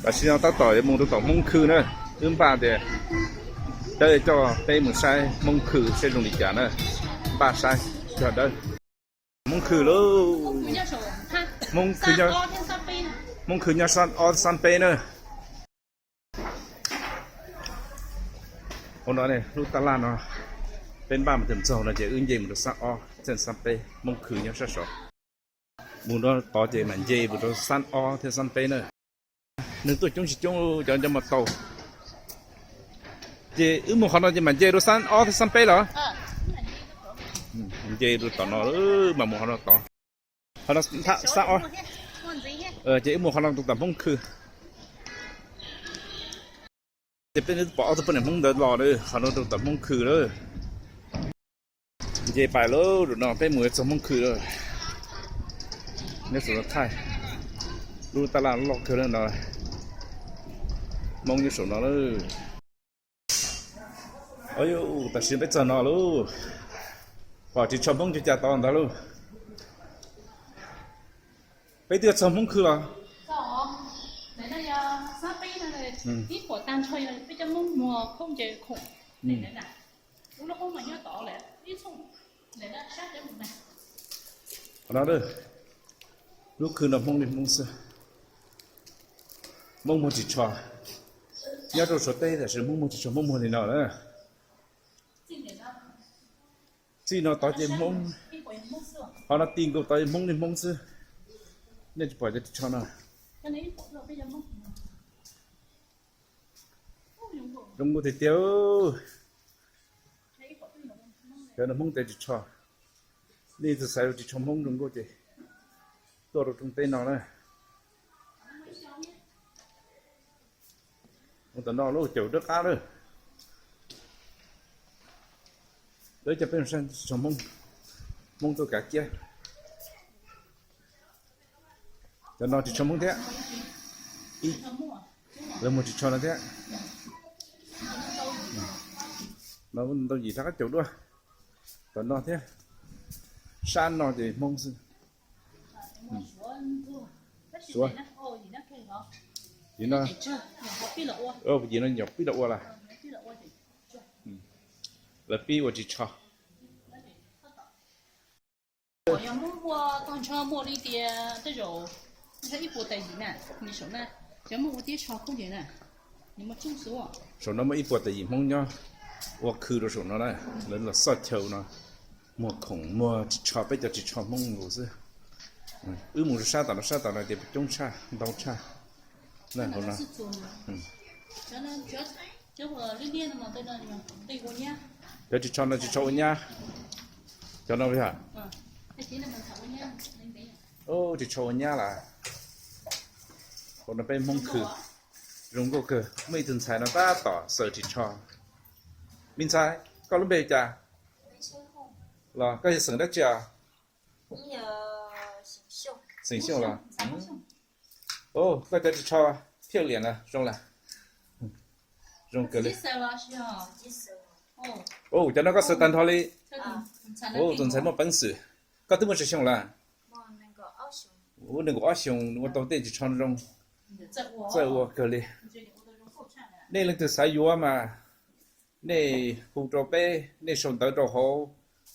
Tam sim no tab tom yuav mus rau tom Hmoob Khw na. Wb npaj tias Dawb coj peb mus saib Hmoob Khw saib zoo li cas na. Npaj saib cov Dawb. Hmoob Khw lauj. Hmoob Khw nyob, Hmoob Khw nyob xab ob xab peb na. Hauv no ne, lub taj laj no peb npaj mus txog no ces wb nce mus rau xab ob thiab xab peb, Hmoob Khw nyob sab saud. Mus rau tod ces mam nce mus rau xab ob thiab xab peb na. Neeg tuaj coob tsis coob cov nco mas tau. Ces wb mus qhov no ces mam nce rau xab ob thiab xab peb los? Nce rau tom no mas mus qhov no tod. Qhov no xab ob. Ces wb mus qhov no rau tom Hmoob Khw. Ces peb pom ob tug poj niam Hmoob ntawd los, qhov no rau tom Hmoob Khw lawm. Nce pais lawm, zaum no peb mus yuav txog Hmoob Khw lawm. Nyob saum no thaij, lub taj laj loj kawg no. Hmoob nyob saum no lawm. Tam sim peb txog no lauj. Pom ris tsho Hmoob cov cas tod ntag lauj. Peb twb txog Hmoob Khw los? Qhov no, lub khw no Hmoob li Hmoob xwb. Hmoob muag ris tsho. Nyob rau Suav teb tab sis Hmoob muag ris tsho, Hmoob muag li no na. Txij no tod ces Hmoob, qhov no ti nkaus tod Hmoob li Hmoob xwb. Nej tsis pom cov ris tsho no? Zoo nkauj tiag tiag. Cov no Hmoob tev ris tsho. Nej tus xaiv ris tsho Hmoob zoo nkauj ces tuaj rau rooj teb no na. Mus tom no lub caum dawb qab lawm. Lawv coj peb mus saib ris tsho Hmoob, Hmoob tuaj kav kiab. Cov no ris tsho Hmoob thiab. Lawv muag ris tsho no thiab. No ntau yim rov qab caum dua. Tom no thiab. Sab no ces Hmoob xwb. Suav. Yim no, yim no nyuam pib los ua lawm. Lawv pib ua ris tsho. Yog Hmoob ua tog ntsho muaj li tias tej zaum ntshe ib puas tas yim na, nws saum na, cov Hmoob ua tiab tsho kub ntawd na, nws muaj tseeb xwb. Saum no muaj ib puas tas yim Hmoob nyob ua khw rau saum no na, lawv los xoj chaw no, muag khoom muag ris tsho, peb cov ris tsho Hmoob nkaus xwb. Wb mus rau sab tom no, sab tom no tias coob tshaj, ntau tshaj. Cov ris tsho no ris tsho ua nyab. Cov no yog, ris tsho ua nyab las. Hauv no peb Hmoob khw, zoo nkauj kawg. Muaj ib tug ntxhais no tab tom xaws ris tsho. Me ntxhais, koj lub npe li cas? Los koj yog xeem dab tsi os? Xeem Xyooj los? Koj cov ris tsho phiaj liam na, zoo lawm. Zoo kawg li. Cov no koj xaws tag nrho li. Tus ntxhais muaj peev xwm. Koj twb muaj tsawg xyoo lawm? Ub, nees nkaum ob xyoos, ua tau tej ris tsho zoo. Txawj ua kawg li. Nej leej twg xav yuav mas nej hu rau peb, nej sau ntawv rau hauv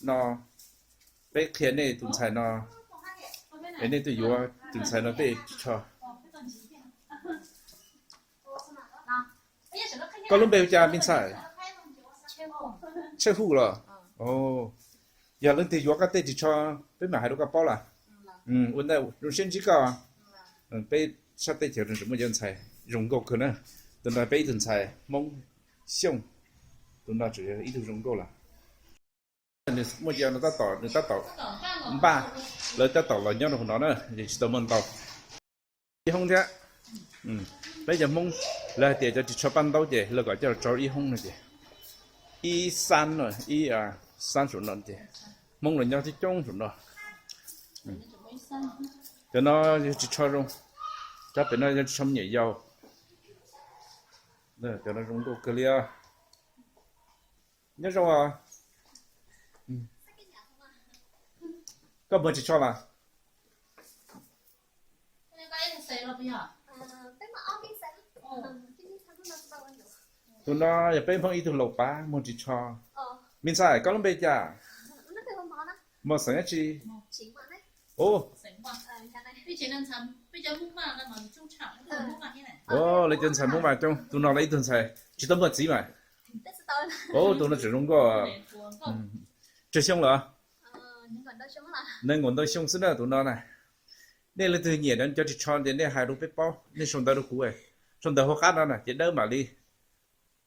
no, peb qhia nej tus ntxhais no, es nej tuaj yuav tus ntxhais no tej ris tsho. Koj lub npe hu cas me ntxhais? Tsheej Huj los? Yog leej twg yuav koj tej ris tsho, peb mam hais rau koj paub lawm. Ua ntej zoo siab ntsib koj. Peb sab teb chaws no tseem muaj cov ntxhais zoo nkauj kawg na. Tus no peb ib tug ntxhais Hmoob Xyooj, tus no tseem yog ib tug zoo nkauj lawm. Nws muaj cov no tab tom, nws tab tom npaj, lawv tab tom los nyob rau hauv no na, tsis tau muaj ntau. Ib hoob thiab. Peb cov Hmoob, lawv hais tias cov ris tsho paj ntaub ces lawv kom coj los tso ib hoob no ces ib xab no, ib xab saum no ces Hmoob los nyob coob coob saum no. Cov no yog ris tsho zoo, cov pem no yog ris tsho me nyuam yaus. Cov no zoo nkauj kawg li. Nyob zoo os. Koj muag ris tsho mas? Tus no yog peb Hmoob ib tug laus pab muag ris tsho. Me ntxhais, koj lub npe cas? Mos xeem dab tsi? Lawv cov ntxhais Hmoob Vaj coob, tus no lawv ib tug ntxhais tsis tau muaj txiv mas. Tus no tseem zoo nkauj. Tsawg xyoo lawm? Nees nkaum ntau xyoo xwb na tus no na. Nej leej twg nyiam cov ris tsho ces nej hais rau peb paub, nej sau ntawv rau kuv, sau ntawv hauv qab no na ces dawb mam li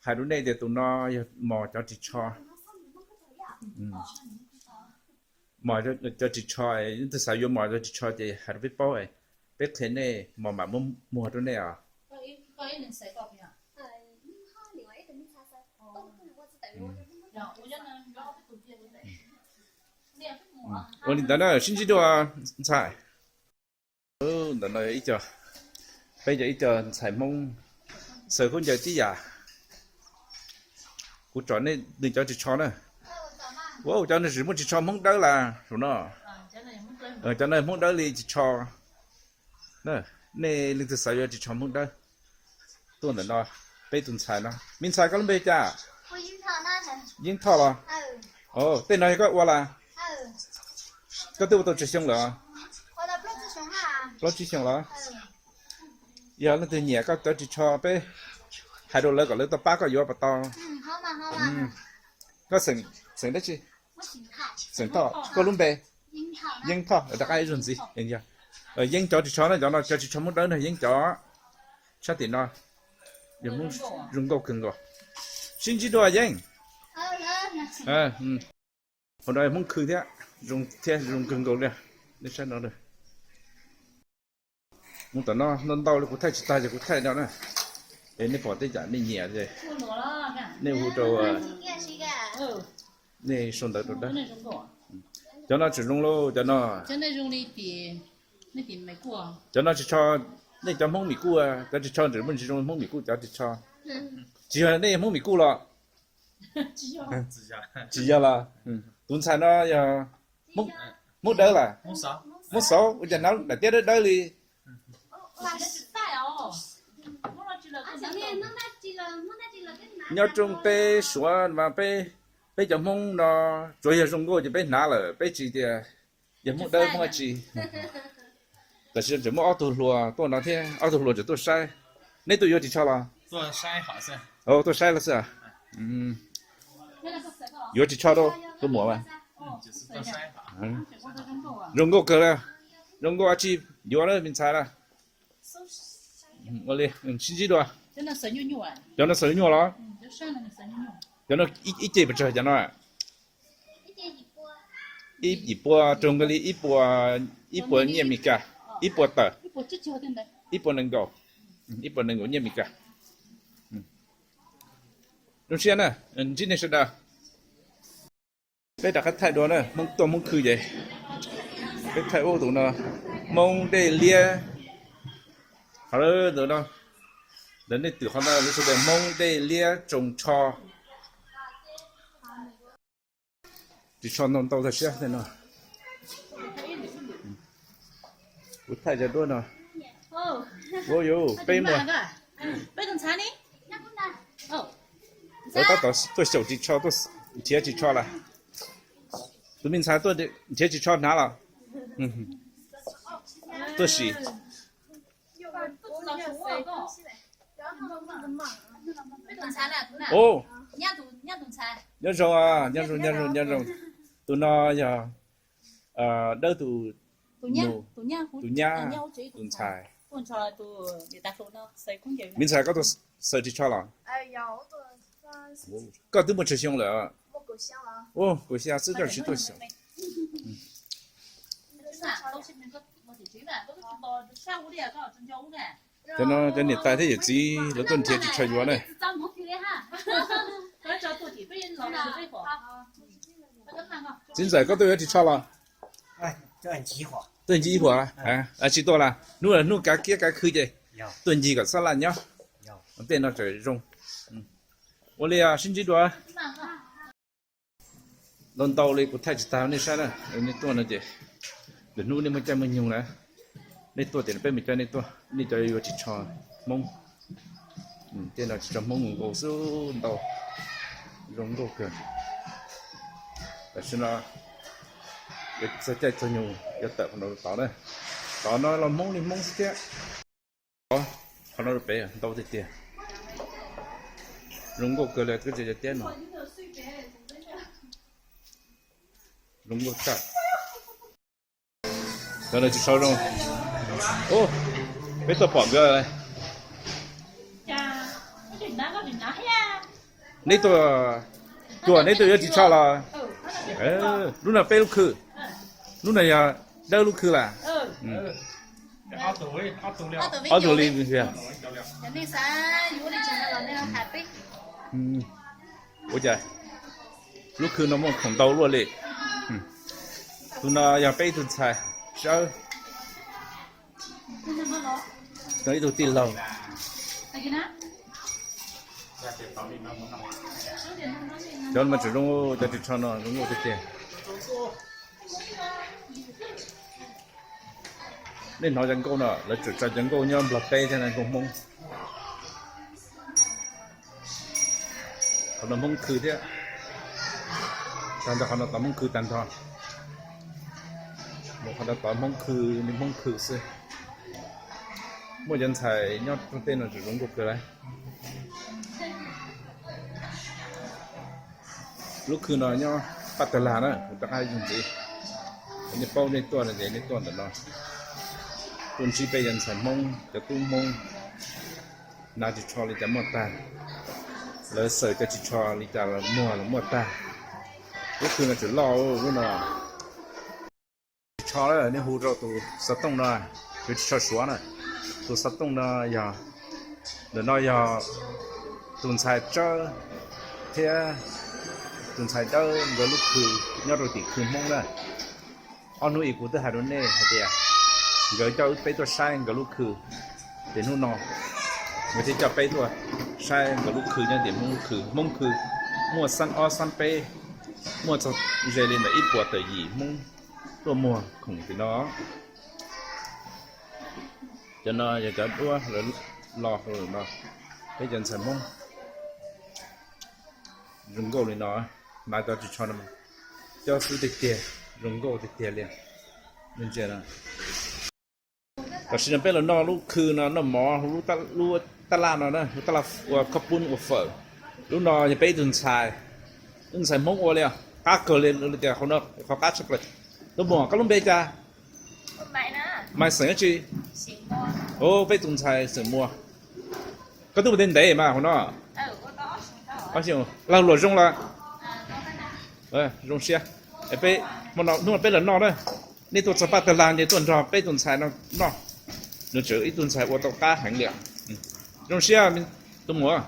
hais rau nej tias tus no yog Mos cov ris tsho. Mos cov ris tsho, leej twg xav yuav Mos cov ris tsho ces hais rau peb paub, peb qhia nej Mos mam muab muag rau nej os. Ua li ntawd na, sib ntsib dua ntxhais. Ntawm no ib co, peb cov ib co ntxhais Hmoob xaws khaub ncaws tib yam. Kuv tsom nej nws cov ris tsho na. Ua cov no tsis muaj ris tsho Hmoob dawb las saum no. Cov no Hmoob dawb li ris tsho. Nej leej twg xav yuav ris tsho Hmoob dawb, tuaj ntawm no, peb tus ntxhais no. Me ntxhais koj lub npe cas? Yeeb Thoj los? Tej no yog koj ua las? Koj twb ua tau tsawg xyoo lawm? Plaub tsib xyoo los? Yog leej twg nyiam koj cov ris tsho peb hais rau lawv kom lawv tuaj pab koj yuav puas tau? Koj xeem, xeem dab tsi? Xeem Thoj. Koj lub npe? Yeeb Thoj, rov qab ib zaug ntxiv. Yeeb cov ris tsho na, cov no cov ris tsho Hmoob dawb no Yeeb cov. Sab tim no yog Hmoob zoo nkauj kawg nkaus. Sib ntsib dua Yeeb. Hauv no Hmoob khw thiab, zoo thiab zoo kawg nkaus li. Nej saib no, mus tom no ntau ntau li kuv thaij tsis tag ces kuv thaij no na. Es nej pom tej yam nej nyiam ces nej hu rau, nej sau ntawv rau dawb. Cov no tseem zoo lauj, cov no. Cov no ris tsho, nej cov Hmoob Mim Kuj, cov ris tsho ntawm muaj tsis zoo Hmoob Mim Kuj cov ris tsho. Tsis yog nej Hmoob Mim Kuj los? Tsis yog los? Tus ntxhais no yog Hmoob dawb las? Hmoob Xauv, ua cas hnav daim tiab dawb dawb li? Nyob rooj peb Suav mas peb, peb cov Hmoob no tsuas yog zoo nkauj ces peb hnav lawm, peb tsis tias yog Hmoob dawb Hmoob dab tsi. Tam sim no tseem muaj ob tug hluas tuaj no thiab, ob tug hluas tseem tuaj saib. Neb tuaj yuav ris tsho los? Tuaj saib los xwb. Yuav ris tsho rau tus muam mas. Zoo nkauj kawg li. Zoo nkauj dab tsi yuav na me ntxhais na. Ua li, sib ntsib dua. Cov no xaws nyuaj los? Cov no ib ce puas tsawg cov no? Ib yim pua, raug nkaus li ib puas, ib puas nyiaj Mes Kas, ib puas tawm, ib puas nees nkaum, ib puas nees nkaum nyiaj Mes Kas. Zoo siab na, ntsib nej sawv daws. Peb rov qab thaij dua na, Hmoob tuaj Hmoob khw ces peb thaij ub tus no, Hmoob Dej Liab. Qhov ntawd no, ntawm nej twm qhov no lawv sau tias Hmoob Dej Liab Tsoos Tsho. Ris tsho ntau ntau tag siab tej no. Kuv thaij cov duab no. Ua yuav peb muag. Lawv tab tom tuaj xyaum ris tsho, tuaj nrhiav ris tsho lawm. Tus me ntxhais tuaj nrhiav ris tsho hnav los? Tuaj sim. Nyob zoo, nyob zoo, nyob zoo, nyob zoo. Tus no yog Dawb tus, tus nyab, tus ntxhais. Me ntxhais koj tuaj xaws ris tsho los? Koj twb muaj tsawg xyoo lawm? Kaum xya xwb koj tsis tuaj xyaum. Cov no cov niam tais thiab yawm txiv lawv tuaj nrhiav ris tsho yuav na. Txiv ntxawm koj tuaj yuav ris tsho los? Tuaj ncig ib huam, tsis tuaj las, hnub hnub kav kiab kav khw ces tuaj ncig kom xab laj nyob. Tej no tseem zoo. Ua li sib ntsib dua. Ntau ntau li kuv thaij tsis tag nej saib na, nej tuaj no ces lwm hnub nej muaj caij muaj nyoog na, nej tuaj ces peb mus coj nej tuaj, nej cov yuav ris tsho. Hmoob. Tej no tsis tso Hmoob, nkauj xwb, ntau, zoo nkauj kawg. Tam sim no txog caij txog nyoog yuav tawm qhov no tod na. Tod no los Hmoob li Hmoob xwb thiab. Qhov no rau pem ntau tiag tiag. Zoo nkauj kawg li, koj tsis yog tiab no. Zoo nkauj tshaj. Cov no tsis tshua zoo. Peb tuaj pom nkawd. Neb tuaj, tuaj neb tuaj yuav ris tsho los? Lub no peb lub khw, lub no yog dawb lub khw las? Ob tug li. Ua cas lub khw no muaj khoom ntau luaj li. Tus no yog peb ib tug ntxhais Sawb, ib tug tij laug. Cov no tseem zoo, cov ris tsho no zoo nkauj tiag tiag. Nej hnov cov nkauj no, lawv tseem tso cov nkauj nyob Nplog teb thiab, nkauj Hmoob. Qhov no Hmoob khw thiab. Tag nrho qhov no tod Hmoob khw tag nrho. Mus qhov no tod Hmoob khw, li Hmoob khw xwb. Muaj cov ntxhais nyob rooj teb no tseem zoo nkauj kawg lauj. Lub khw no nyob Paj Tawg Lag na, kuv rov qab mus ntxiv. Nej paub nej tuaj no ces nej tuaj ntawm no, tuaj ntsib peb cov ntxhais Hmoob, cov tub Hmoob na, ris tsho li cas muaj tag, lawv xaws cov ris tsho li cas los muag los muaj tag. Lub khw no tseem loj lub no. Ris tsho nej hu rau tus xov tooj no, yuav ris tsho Suav na. Tus xov tooj no yog, ntawm no yog tus ntxhais Tsawb thiab tus ntxhais Dawb nkawd lub khw nyob rau tim khw Hmoob na. Ob hnub ib kuv twb hais rau nej hais tias nkawd coj peb tuaj saib nkawd lub khw, ces hnub no nkawd thiaj coj peb tuaj saib nkawd lub khw nyob tim Hmoob khw. Hmoob khw muaj xab ob xab peb, muaj txog ze li ntawm ib puas tawm yim Hmoob tuaj muag khoom tim no. Cov no yog cov duab lawv los rau no, peb cov ntxhais Hmoob. Zoo nkauj li no, hnav cov ris tsho no coj xwb tiag tiag, zoo nkauj tiag tiag li. Tam sim no peb los noj lub khw no, noj mov lub taj laj no na, lub taj laj ua khob pub ua fawm. Lub no yog peb ib tug ntxhais, lub ntxhais Hmoob ua li, qab kawg li, tias qhov qab tshaj plaws. Tub Muas, koj lub npe cas? Maiv xeem dab tsi? Peb tus ntxhais xeem Muas. Koj twb ua tej ntev mas hauv no. Laug luam zoo los? Zoo siab. Peb, hnub no peb los noj na. Nej tuaj txog Paj Tawg Lag ces tuaj nrog peb tus ntxhais no noj. Nws tseem ib tug ntxhais ua tau qab heev li. Zoo siab, Tub Muas.